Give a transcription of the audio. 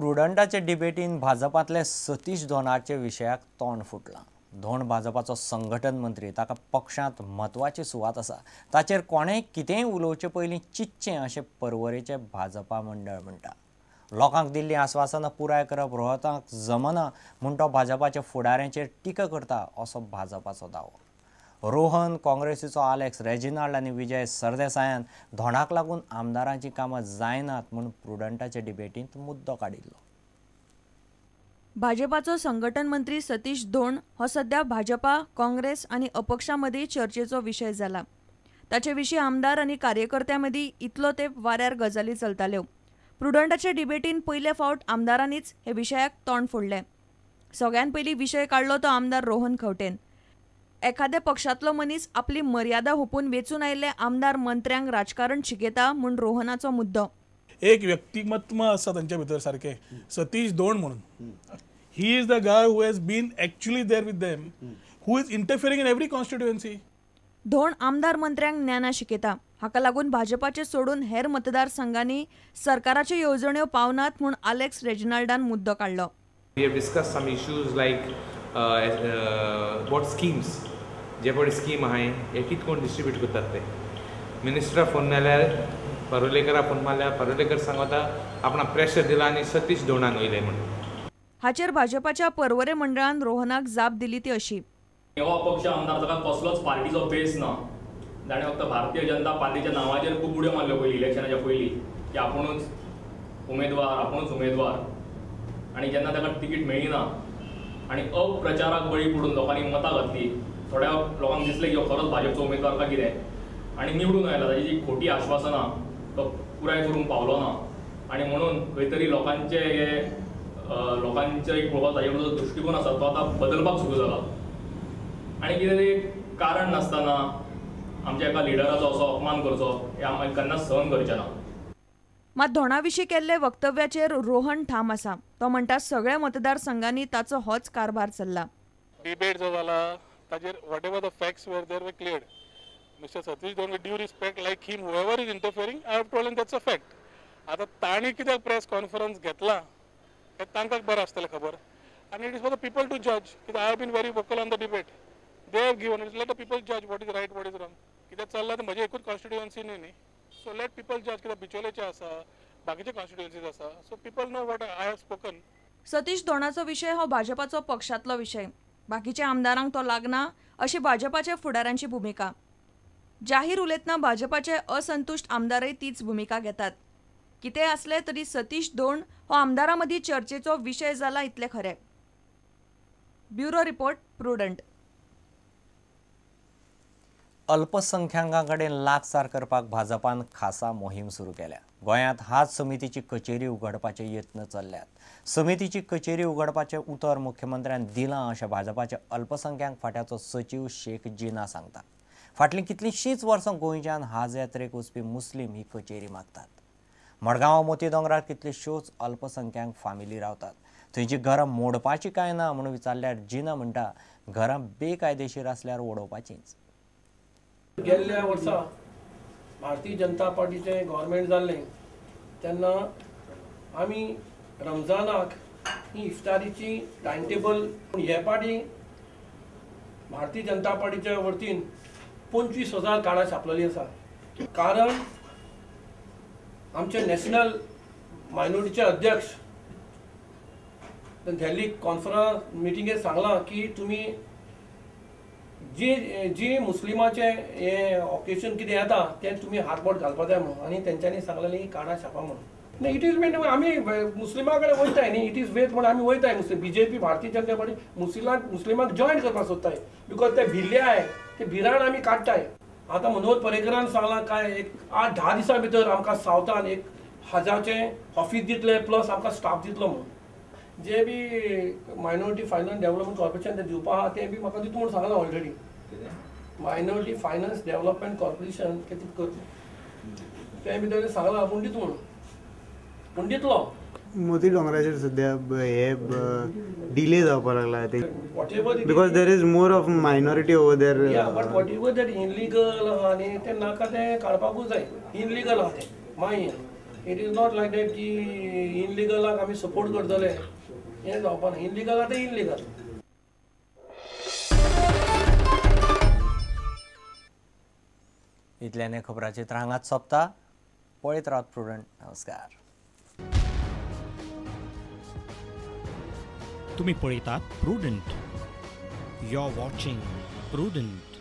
प्रुडंटाचे डिबेटीन भाजपांतले सतीश धोंडाचे विशयाक तोंड फुटलां. धोंड भाजपाचो संघटन मंत्री, ताका पक्षांत म्हत्वाची सुवात आसा. ताचेर कोणें कितेंय उलोवचे पयलीं चिंतचें अशें पर्वरेचें भाजपा मंडळ म्हणटा. लोकांक दिल्लीं आस्वासनां पुराय करप रोहताक जमना म्हूण तो भाजपाच्या फुडाऱ्यांचेर टिका करता असो भाजपाचो दावो. रोहन, काँग्रेसीचो आलेक्स रेजिनाल्ड आनी विजय सरदेसायान धोंडाक लागून आमदारांचीं कामां जायनात म्हूण प्रुडंटाचे डिबेटींत मुद्दो काडिल्लो. भाजपाचो संघटन मंत्री सतीश धोंड हो सध्या भाजपा, काँग्रेस आनी अपक्षा मदीं चर्चेचो विशय जाला. ताचे विशीं आमदार आनी कार्यकर्त्यां मदीं इतलो तेंप वाऱ्यार गजाली चलताल्यो. प्रुडंटाचे डिबेटीन पयले फावट आमदारांनीच हे विशयाक तोंड फोडलें. सगळ्यान पयलीं विशय काडलो तो आमदार रोहन खंवटेन. एखाद्या पक्षांतलो मनीस आपली मर्यादा हुपून वेंचून आयिल्ले आमदार मंत्र्यांक राजकारण शिकयता म्हूण रोहनाचो मुद्दो. एक व्यक्तिमत्व आसा तांच्या भितर सारकें, सतीश धोंड म्हणून. He is the guy who has been actually there with them, who is interfering in every constituency. Dhond आमदार मंत्र्यांक ज्ञानां शिकयता. हाका लागून भाजपाचे सोडून हेर मतदारसंघांनी सरकाराच्यो येवजण्यो पावनात म्हूण आलेक्स रेजिनाल्डान मुद्दो काडलो. We have discussed some issues like what schemes, जे पळय स्कीम आहाय हे कितें कोण डिस्ट्रिब्यूट करतात ते. मिनिस्टरा फोन मारल्यार, परुलेकरा फोन मारल्यार परुलेकर सांगता आपणा प्रेशर दिला आनी सतीश धोंडान वयले म्हणून. हाचेर भाजपाच्या पर्वरे मंडळान रोहनाक जाप दिली ती अशी. हो अपक्ष आमदार, ताका कसलोच पार्टीचो बेस ना. ताणें फक्त भारतीय जनता पार्टीच्या नांवाचेर खूब उडयो मारल्यो पयलीं, इलेक्शनाच्या पयलीं, की आपुणूच उमेदवार, आपुणूच उमेदवार. आनी जेन्ना ताका तिकीट मेळ्ळी ना आनी अप्रचाराक बळी पडून लोकांनी मतां घातली, थोड्या लोकांक दिसलें की हो खरोच भाजपचो उमेदवार काय कितें, आनी निवडून आयला. ताची जी खोटी आश्वासनां तो पुराय करूंक पावलो ना आनी म्हणून खंय तरी लोकांचे हे लोकांचे एक पळोवपाक ताजे कडेन जो दृश्टिकोन आसा तो आतां बदलपाक सुरू जाला. आनी कितें तरी कारण नासतना आमच्या एका लिडराचो असो अपमान करचो हें आमी केन्नाच सहन करचें ना. मात धोंडा विशीं केल्ले वक्तव्याचेर रोहन ठाम आसा. तो म्हणटा सगळ्या मतदारसंघांनी ताचो होच कारभार चल्ला. डिबेट जो जाला ताजेर whatever the facts were there were cleared. Mister Satish Dhond, with due respect, like him, whoever is interfering, I have told him that's a fact. आतां तांणी कित्याक प्रेस कॉन्फरन्स घेतला हें तांकां बरें आसतलें खबर. आनी it is for the people to जज. कित्याक I have been very vocal on the debate. They have given it, let the people जज what is right, what is wrong. कित्याक चल्लां तें म्हजें एकूच कॉन्स्टिट्युएन्सी न्ही न्ही, सो लेट पीपल जज. कित्याक बिचोलेचें आसा, बाकीचे कॉन्स्टिट्युएन्सीज आसा, so people know what I have spoken. Satish धोंडाचो विशय हो भाजपाचो पक्षांतलो विशय, बाकीच्या आमदारांक तो लागना अशी भाजपाच्या फुडाऱ्यांची भुमिका. जाहीर उलयतना भाजपाचे असंतुश्ट आमदारय तीच भुमिका घेतात. कितेंय आसलें तरी सतीश धोंड हो आमदारां मदीं चर्चेचो विशय जाला इतलें खरें. Bureau report, Prudent. अल्पसंख्याकां कडेन लागसार करपाक भाजपान खासा मोहीम सुरू केल्या. गोंयांत हात समितीची कचेरी उगडपाचे यत्न चल्ल्यात. समितीची कचेरी उगडपाचें उतर मुख्यमंत्र्यान दिलां अशें भाजपाच्या अल्पसंख्याक फांट्याचो सचीव शेख जिना सांगता. फाटलीं कितलींशींच वर्सां गोंयच्यान हाज यात्रेक वचपी मुस्लीम ही कचेरी मागतात. मडगांव मोती दोंगरार कितल्योश्योच अल्पसंख्याक फामिली रावतात. थंयची घरां मोडपाची काय ना म्हणून विचारल्यार जिना म्हणटा घरां बेकायदेशीर आसल्यार उडोवपाचींच. गेल्ल्या वर्सा भारतीय जनता पार्टीचें गव्हर्मेंट जाल्लें तेन्ना आमी रमजानाक ही इफ्तारीची टायम टेबल हे पार्टी भारतीय जनता पार्टीच्या वतीन 25,000 कार्डां छापलेलीं आसा. कारण आमचे नॅशनल मायनॉरिटीचे अध्यक्ष दिल्ली कॉन्फरन्स मिटिंगेत सांगलां की तुमी जी जी मुस्लिमाचें हें ऑकेशन कितें येता तें तुमी हातबोट घालपा जाय म्हणून, आनी तेंच्यांनी सांगलेली कार्डां छापा म्हणून. It is mean आमी मुस्लिमा कडेन वयताय न्ही, it is वेत म्हणून आमी वयताय. मुस्लिम BJP Bharatiya Janata party मुस्लिमाक join करपाक सोदताय because ते भिल्ले आहाय, ते भिरान आमी काडटाय. आतां मनोहर पर्रीकरान सांगलां काय एक 8-10 दिसां भितर आमकां सावथान एक 1000चें ऑफीस दितले प्लस आमकां स्टाफ दितलो म्हणून. जे बी मायनॉरिटी फायनान्स डेव्हलपमेंट कॉर्पोरेशन ते दिवपा आहा तें बी म्हाका दिता म्हूण सांगलां already. Minority finance development corporation तें करता तें बी ताणें सांगलां आपूण दिता म्हणून, पूण दितलो. मोती दोंगराचेर सद्या हे डिले जावपाक लागला ते because there is more of minority over there. But whatever that illegal आहा न्ही तें नाका तें काडपाकूच जाय. इनलिगल आहा तें मागीर It is not like that की इनलिगलाक आमी सपोर्ट करतले, हें जावपा ना. इनलिगल आतां इनलिगल. इतल्यान खबराचित्र हांगाच सोंपता. पळयत रावत प्रुडंट. नमस्कार. तुम्ही पळयतात Prudent. You are watching Prudent.